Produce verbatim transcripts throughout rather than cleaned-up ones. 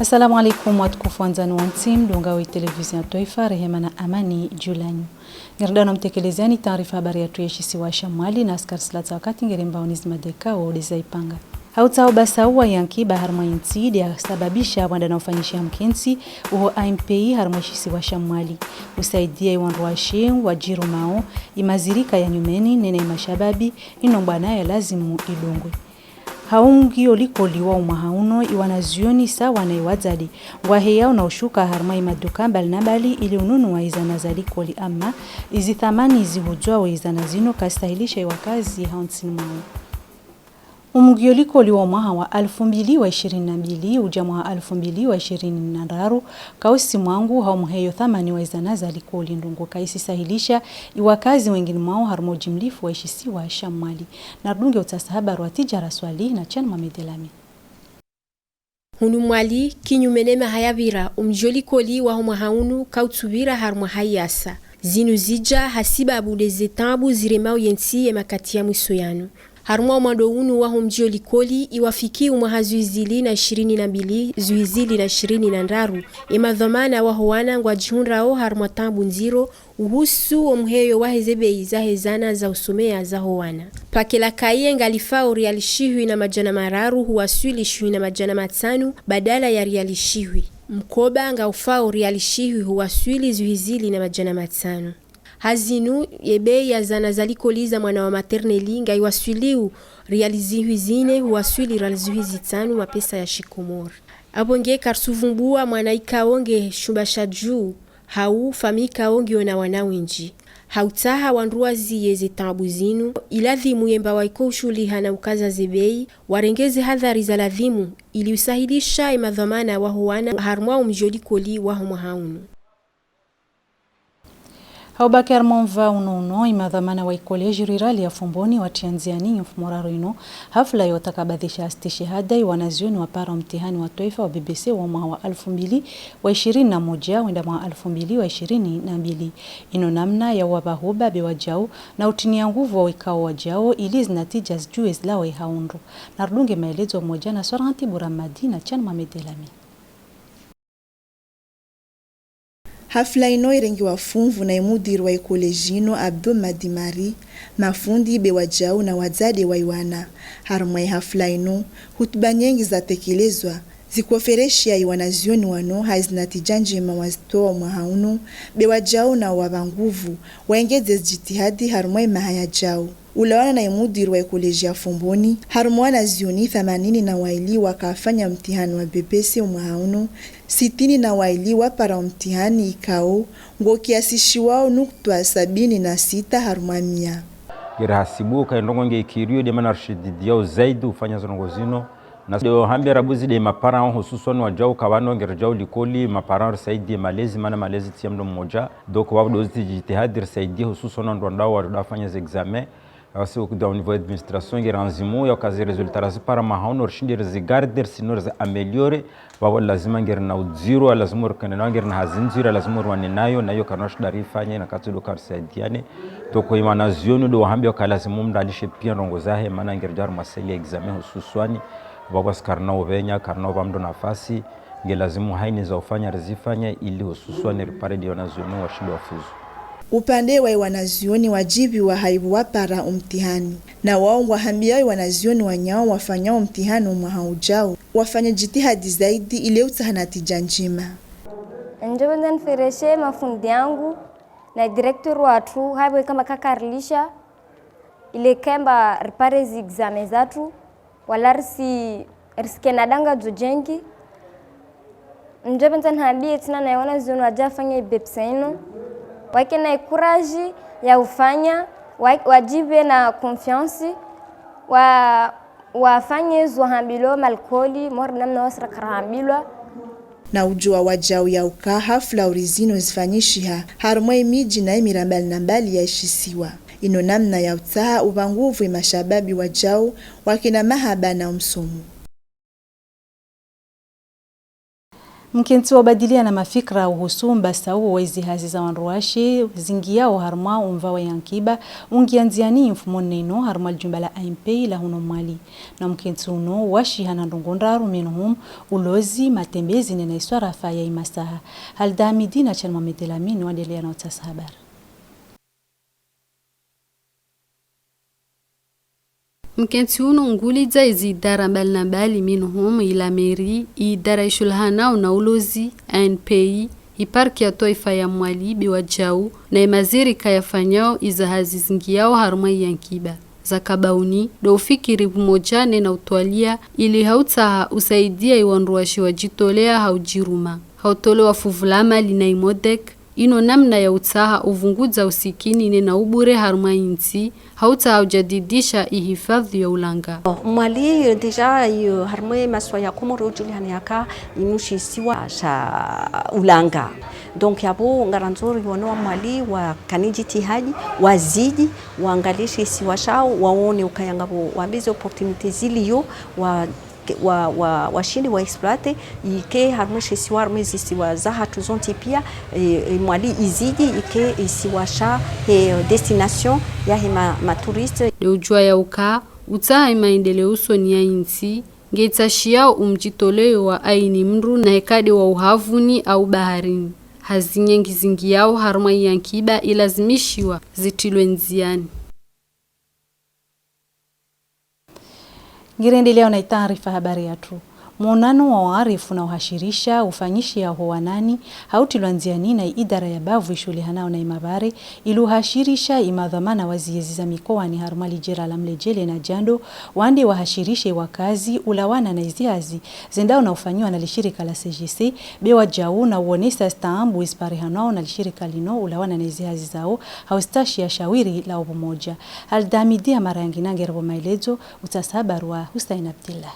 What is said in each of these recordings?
Assalamu alaikum, watukufu wandzani wa ntsi, mdungao wa televizio ya twaifa, rehema na amani juu yanyu. Ngere dau na mtekelezeani taarifa habari yatru ya shisiwa sha Mwali, na askari silaha za wakati ngere mbaoni zima dekao de zaipanga. Hautsaha ubasau wa yankiba harimwa intsi de yasababisha wanda na ufanyisha mkentsi uho A M P I harimwa ishisiwa sha Mwali. Usaidia iwandruwashe wajirumao, imazirika ya nyumeni, nena imashababi, inombwana ya lazimu idungwe. Haumgio likoli wa umwaha uno, iwanazioni sawa na iwadzade ngwaheyao na ushuka harimwa imaduka mbali na mbali ili ununua izana za likoli, ama izithamani zihudjuao izana zino kazisahilisha iwakazi hau ntsini mwao. Umgio likoli wa mwaha wa alufu mbili wa ishirini na mbili uja mwaha alufu mbili wa ishirini na ndraru kausi mwangu hau mheyo thamani wa izana za likoli. Ndrongo kaisisahilisha iwakazi wengine mwao harimwa ujimlifu wa ishisiwa sha Mwali. Narudunge utsasa habari wa Tijara Swali na Chan Mohamed Elami. Hunu Mwali, kinyume ne maha yavira, umgio likoli wa ho mwaha unu kautsuvira harimwa hayasa. Zinu zija hasibabu de ze taabu ziremao ye ntsi ye makati ya mwiso yanu. Harimwa umwando unu wa ho mgio likoli, iwafikio mwaha zwihi zili na ishirini na mbili, zwihi zili na ishirini na ndraru, e madhwamana wa ho wana ngwajihundrao harimwa taabu nziro, uhusu o mheyo wa heze bei za hezana za usomea za ho wana. Pake la cahier ngalifao riali shihwi na majana mararu huwaswili shihwi na majana matanu badala ya riali shihwi. Mkoba ngaufao riali shihwi huwaswili zwihi zili na majana matanu. Hazinu, ye bei ya zana za likoli za mwana wa maternelle ngaiwaswiliu riali zihwi zine huwaswili riali zihwi zitanu mapesa ya Shikomori. Abo nge karsuvumbua mwana ikao nge shumba sha juu, hau famille ikao ngiyo na wana wenji. Hautsaha wandruwazi ye ze taabu zinu, iladhimu ye mbawa iko ushuhuliha na ukaza ze bei, warenge ze hadhari za ladhimu, ili usahilisha ye madhwamana wa ho wana harimwa umgio likoli wa ho mwaha unu. Haubaki harimwa mva uno uno, imadhwamana wa icollège rural ya Fomboni watia ndziani mfumoraro ino hafla ya utakabadhisha stishihada iwanazioni wa para umtihani wa twaifa wa B B C wa mwaha wa alufu mbili wa ishirini na moja wenda mwaha alufu mbili wa ishirini na mbili. Ino namna ya uwavahuba be wajau na utinia nguvu wa wekao wajao ili zinatija zijue zilawa ihaundru. Narudunge maelezo moja na Soranti Buramadi na Chan Mohamed Elami. Hafla ino irengiwa funvu na imudiri wa icollège ino Abdou Madi Mari, mafundi be wajau na wadzade wa iwana. Harimwa ihafla ino, hutuba nyengi zatekelezwa, zikofereshia iwanazioni wano ha izinatija njema wazitoa mwaha unu, be wajau na uwava nguvu waengedze zijitihadi harimwa imaha yajau. Ulawana na imudiri wa icollège ya Fomboni, harimwa wanazioni thamanini na waili wakafanya mtihani wa B B C mwaha unu, sitini na waili wapara umtihani ikao ngo kiasi shiwao nukutwa sabini na sita harimwa mia. Ngere hasibu ka ndrongo nge ikiriyo de mana rishididiao zaidi ufanya ze ndrongo zino. Na de hambia rabuzi de maparents hususwani wajau ka wano ngere jau likoli, maparents risaidie malezi mana malezi tia mdo moja. Donc wabo dozi jitihadi risaidie hususwani wandru wandao wado fanya ze examen. Wasi au niveau administration nge ranzimu ya kazi résultat razi para maha unu rishindi rizi garder sinon rizi améliorer. Wabo lazima ngere na udziro, lazima rikene nao ngere na hazi ndziro, lazima rwane nayo, nayo kana shida rifanye na kati do karisaidiane. Toko imana zioni do wahambi waka lazima mndalishe pia ndrongo zahe, mana ngere jaru maseli ya examen hususwani. Wabo wasi karina uvenya, karina uva mdo nafasi. Nge lazimu haini za ufanya rizifanya ili hususwani ripare di wanazioni washindi wafuzu. Upande wa iwanazioni wajibiwa haibu wapara umtihani. Na wao ngwahambia iwanazioni wanyao wafanyao umtihani umwaha ujao wafanye jitihadi zaidi ili utsaha natija njema. Njo kwanza nifereshe mafundi yangu na directeur watru haibu kamba kakarilisha ile kamba ripare zi examen zatru. Wala risi, risi kena danga jo jengi. Njo penza nhabi etina na iwanazioni waja fanya ibepsa ino. Wakena courage ya ufanya, wa, wajibe na confiance, wa, wafanye zo hambilwa malikoli, mor namna wasra kara hambilwa. Na ujua wajau ya uka hafla uri zino zifanyishiha harumwa imiji na imira mbali na mbali ya ishisiwa. Ino namna ya utsaha uva nguvu imashababi wajau wakena mahaba na umsomo. Mkentsi wa ubadiliana mafikira uhusu mbasauo wa izi hazi za wandru washe zingiao harumwa umva wa yankiba ungia ndziani mfumo nne ino harumwa lijumba la A N P I la huno Mwali. Na mkentsi uno washiha na ndrongo ndraru, minhum ulozi, matembezi nena iswarafa ya imasaha. Halda Hamidi na Chan Mohamed El Amine waendelea na utasa habari. Mkentsi uno ngulidza izi idara mbali na mbali, minhum i la mairie, i idara ishulahanao na ulozi, A N P I, i parc ya twaifa ya Mwali be wadjau, na imazirika yafanyao iza hazi zingiao harumwa iyankiba. Za kabauni, ndo ufikiri bumoja nena utwalia, ili hautsaha usaidia iwandru washe wajitolea haujiruma. Hautolewa fuvula mali na imodek, ino namna ya utsaha uvungudza usikini nena ubure harumwa intsi, hautsaha ujadidisha ihifadhi ya ulanga. Mwali, déjà, i, harumwa masiwa ya Komori ujulihana yaka, inu shi siwa sha ulanga. Donc, yabo ngaranzori wana wa Mwali wakani jitihadi, wazidi, waangalishe siwa shao, waone ukaya ngabo wabizi opportunités zilio, wa ke, wa, wa, washindi wa exploiter, i ke harumwa she siwa, harumwa zi siwa za hatu zonti pia, e, e Mwali izidi, i ke e siwa sha he destination ya he ma, ma touristes. Nde ujua yauka, utsaha imaendeleo usoni ya intsi, nge itsashi yao umjitoleo wa aini mndru na hekade wa uhavuni au baharini. Hazi nyengi zingiao harumwa iyankiba ilazimishiwa zitilwe ndziani. Ngirendelea na itaarifa habari yatru. Mwonano wa waarifu na uhashirisha ufanyishiha ho wanani, hautilwa ndziani na idara ya bavu ishuhulihanao na imavare, ili uhashirisha imadhwamana wa ziezi za mikowani harumwa lijera la Mlejele na Djando, wande wahashirishe wakazi ulawana na izihazi zendao na ufanyiwa na lishirika la C G C, be wadjau na uonesa stambu iziparihanao na lishirika lino ulawana na izihazi zao, haustashia shawiri la ubumoja. Halda Hamidi ya mara yangina ngerebo maelezo, utasa habari wa Hussein Abdillah.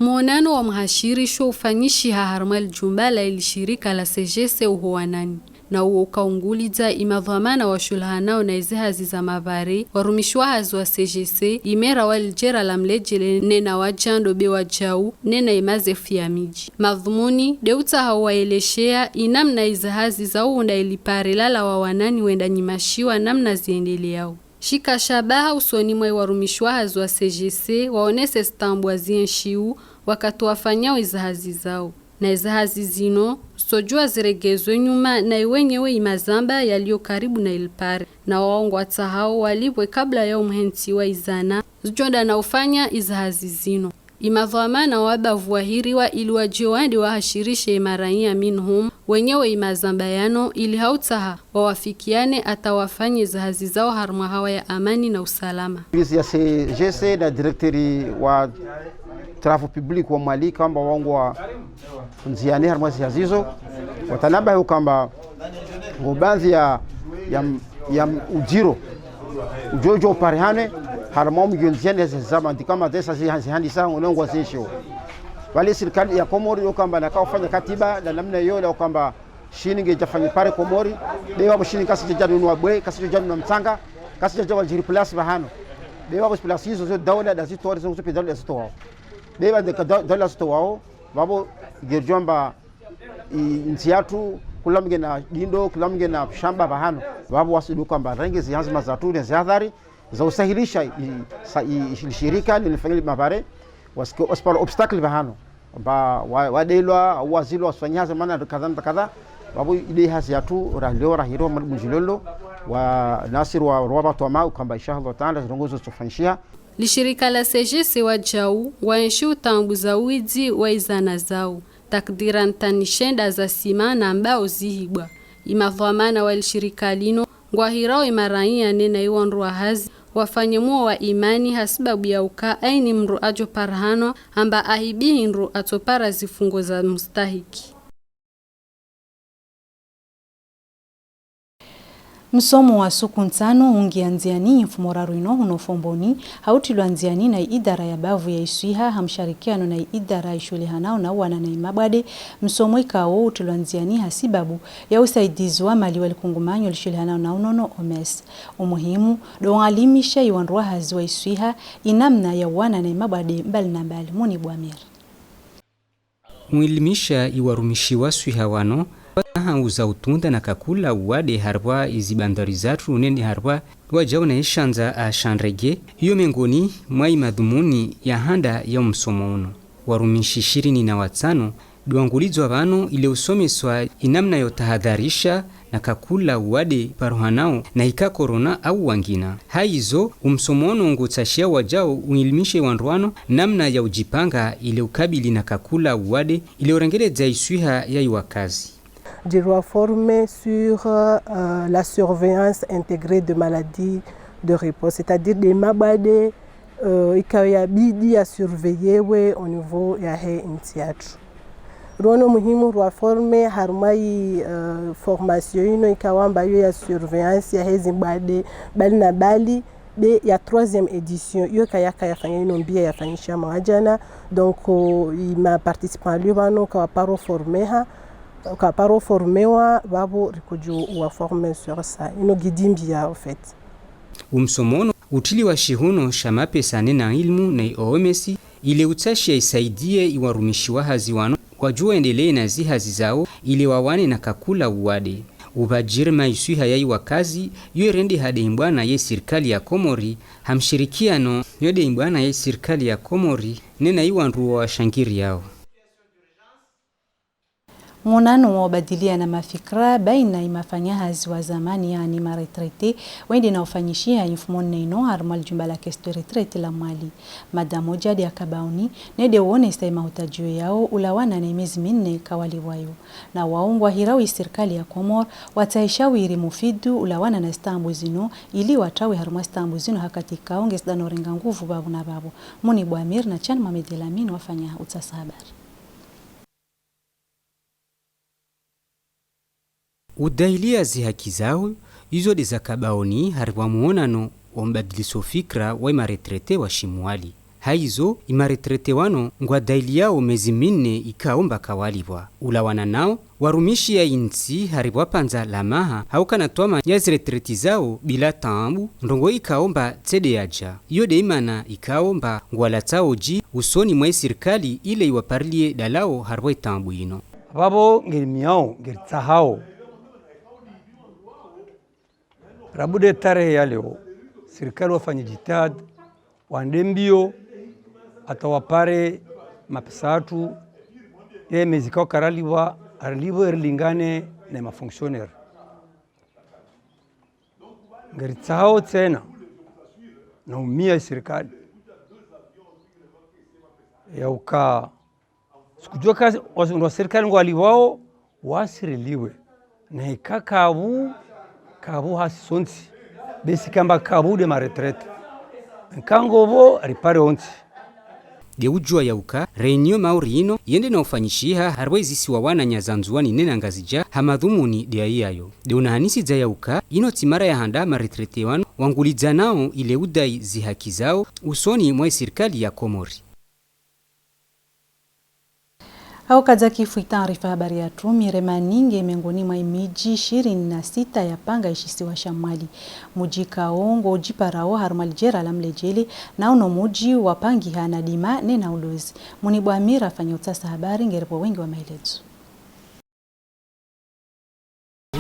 Mwonano wa mhashirisho ufanyishiha harumwa lijumba la ilishirika la C G C uho wanani. Na uo ukaungulidza imadhwamana washuhulihanao na izihazi za mavare, warumishwa hazi wa C G C, imera wa lijera la Mlejele nena wa Djando be wadjau, nena imazefu ya miji. Madhumuni, nde utsaha uwaeleshea inamna izihazi za uunda ilipare lala wa wanani wenda nyimashiwa namna ziendeleao. Shika shabaha usoni mwa iwarumishwa hazi wa C G C, waonese stambu wa zienshiu, wakati wafanyao izihazi zao. Na izihazi zino, stojua ziregezwe nyuma na iwenyewe imazamba yalio karibu na ilipare, na wao ngwatsahao walipwe kabla ya umhentsi wa izana, zijonda na ufanya izihazi zino. Imadhwamana wa bavu wahiriwa ili waje wande wahashirishe imaraia minhum wenyewe imazamba yano ili hautsaha wawafikiane ata wafanye izihazi zao harumwa hawa ya amani na usalama. Ofisi ya C G C na directeur wa travaux publics wa Mwali kamba wangwa ndziani harumwa zihazi zo. Watanaba yo kamba ngo banzi ya, ya, ya ujiro. Ujojo parihane, harumwa mgio ndziani ya zama ndikama desa zi, zi handisa ngo nongwa zesho. Wale sirikali ya Komori yo kamba na ka ufanya katiba na namna yo la kamba shini nge jafanya pare Komori. Be wabo shini kasi jajadu nwa bwe, kasi jajadu nwa mtsanga, kasi jajadu wa jiri place bahano. Be wabo place izo zo daula da zito, zo zo pe daula da zito wao. Be wabo da, daula zito wao, wabo nge jomba i, ntsi yatu, kula mge na dindo, kula mge na shamba bahano. Wabo wasi du kamba renge zianzima zatu ne ziadhari za usahilisha i, sa, i, i shirika linafanya mavare, wasi, wasi para obstacle bahano. Ba, wa, wadelwa, wazilwa, wasifanya hazi mana kadha na kadha. Wabo ide hazi yatu, ra leo, ra hiro, mjilolo, wa nasir wa, wa batwama, ukamba insha Allah Taala, zirongo zo zitofanyishiha. Lishirika la C G C wadjau, waenshi utambu za uwidzi wa izana zao. Takdiran tani shenda za sima na mbao zihibwa. Imadhwamana wa lishirika lino, ngwahirao imaraia nena iwandru wa hazi, wafanye moyo wa imani hasibabu ya uka aini mndru ajo parhanwa, amba ahibi hindru atopara zifungo za mustahiki. Msomo wa suku ntsano ungia ndziani i mfumoraru ino huno Fomboni, ha utilwa ndziani na i idara ya bavu ya i swiha ha msharikiano na i idara ishulihanao na wana na i mabwade. Msomo ikao utilwa ndziani ha sibabu ya usaidizi wa mali wa likungumanyo lishulihanao na unono, O M S. Umuhimu, ndo wangalimisha i wandru wa hazi wa i swiha i namna ya wana na i mabwade mbali na mbali. Muni Bwamir. Uilimisha i warumishi wa swiha wano, aha uza utunda na kakula uwade harwa izi bandari zatru nene harwa wajau na ishanza a Shandrege, iyo mengoni mwa i madhumuni ya handa ya umsomo uno. Warumishi ishirini na watano, ndo wangulizwa vano ile usomeswa i namna yo tahadharisha na kakula uwade parohanao na ika corona au wangina. Haizo, umsomo uno ngo tashia wajau uilimishe wandru wano namna ya ujipanga ile ukabili na kakula uwade ile urengeledza i swiha ya i wakazi. Ndo wa forme sur, euh, la surveillance intégrée de maladies de repos, c'est-à-dire des mabwade, euh, ikao ya bidi ya surveiller we au niveau ya he inti yatru. Ndo wano muhimu ndo wa forme harumwa i, euh, formation ino ikao amba yo ya surveillance ya hezi mbwade mbali na mbali, be ya troisième édition, yo ka yaka ya fanya ino mbia ya fanyisha mwa jana. Donc, euh, i ma participants lio vano ka wa paro formeha, ka wa paro formewa, vavo rikojo wa forme sur ça. Ino gidi mbia, au fait. Umsomo uno utiliwa shihuno sha mapesa nena ilmu na i O M S, ile utashia isaidie i warumishi wa hazi wano wajua endelee na zihazi zao, ile wawane na kakula uwade. Uba jirma i swiha ya i wakazi, yo irende ha deimbwana ye sirikali ya Komori, ha mshirikiano yo deimbwana ye sirikali ya Komori, nena i wandru wa washangiri yao. Munano wa ubadiliana mafikira baina i mafanya hazi wa zamani, yaani ma retraités, wende na ufanyishiha i mfumo nne ino harumwa lijumba la caisse de retraite la Mwali. Madame Ojadi Akabaoni, nde wonesa i mahutajio yao ulawana na i mezi minne ka walipwa yo. Na wau ngwa hirau i sirikali ya Komor, wataisha wiri mufidu ulawana na stambu zino, ili watawe harumwa stambu zino ha kati kao nge sida no renga nguvu vavo na vavo. Muni Bwamir na Chan Mohamed El Amin wafanya utsasa habari. Udailia zihaki zao, izo nde za Akabaoni haribwa muonano wa mbadiliso fikira wa i ma retraités wa Shimwali. Haizo, i ma retraités wano ngwa dailiao mezi minne ikao mba ka walipwa. Ulawana nao, warumishi ya insi haribwa panza la maha, hauka na twama ya zi retraités zao bila taabu, ndrongo ikao mba tsede yaja. Iyo nde i mana ikao mba ngwa latsa oji usoni mwa i sirikali ile i waparilie dalao haribwa i taabu ino. Vavo ngeri miao, ngeri tsahao. Rabu de tarehe ya leo, sirikali wafanya jitihad, wande mbio, ata wapare mapesa yatru, ye mezi ikao ka ralipwa, ralipwe rilingane na ma fonctionnaire. Ngeri tsahao tsena, na umia i sirikali. Yauka, sikujua ka wa, wa sirikali ngwa lipwao, wa siriliwe. Na ika kabu, kabu hasi sonsi. Be si kamba kabu de ma retraités. Nkango vo, ripare onsi. Nde ujua yauka, reunion mauri ino, yende na ufanyishiha haribwa i zisiwa wana nya za Ndzuani nena Ngazidja, ha madhumuni nde ya yayo. Nde unahanisi ja yauka, ino ti mara ya handa ma retraités wano, wangulidza nao ile udai zihaki zao, usoni mwa i sirikali ya Komori. Au kajaki fui taarifa habari yatru, Miremani nge mengoni mwa i miji ishirini na sita ya panga i shisiwa sha Mwali. Muji kao ngo ujiparao harumwa lijera la Mlejele, na uno muji wapangiha na dima nena ulozi. Muni Bwamir afanya utsasa habari nge ripwe wengi wa maelezo.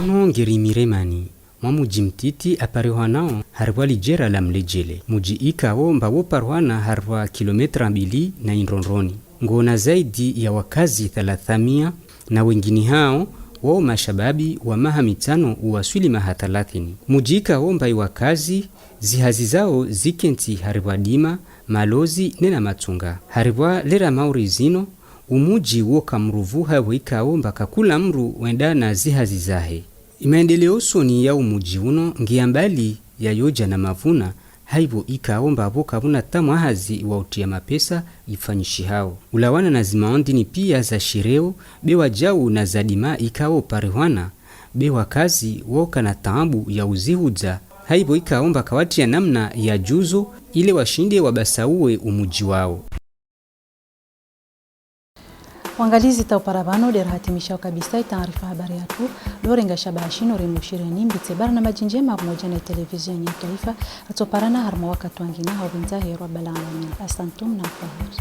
Uno ngeri Miremani, mwa muji mtiti aparihwa nao haribwa lijera la Mlejele. Muji ikao mba wo parihwana haribwa kilometra mbili na Indrondroni. Ngo na zaidi ya wakazi thalathamia, na wengine hao wao mashababi wa maha mitsano uwaswili maha thalathini. Muji ikao mba i wakazi, zihazi zao zikenti haribwa dima, malozi nena matsunga. Haribwa lera mauri zino, umuji wo ka mruvu haivo ikao mba ka kula mru wenda na zihazi zahe. I maendeleo usoni ya umuji uno nge ya mbali ya yoja na mavuna, haivo ikao mba vo ka vuna tamwa hazi wa utia mapesa ifanyishihao. Ulawana na zimaondini pia za shireo, be wajau na za dima ikao parihwana, Be wakazi woka na taabu ya uzihuza, haivo ikaomba kawatia namna ya juzo ile washinde wabasaue umuji wao. Wangalizi, tau para vano de rahatimisha kabisa i taarifa habari yatru. Dorenga Shabashi no rimbushire ni mbitse bara na maji njema pamoja na televizion ya taifa. Ratsoparana harumwa wakati wangina, hau vinza herwa balanga ni. Asantum na kwaheri.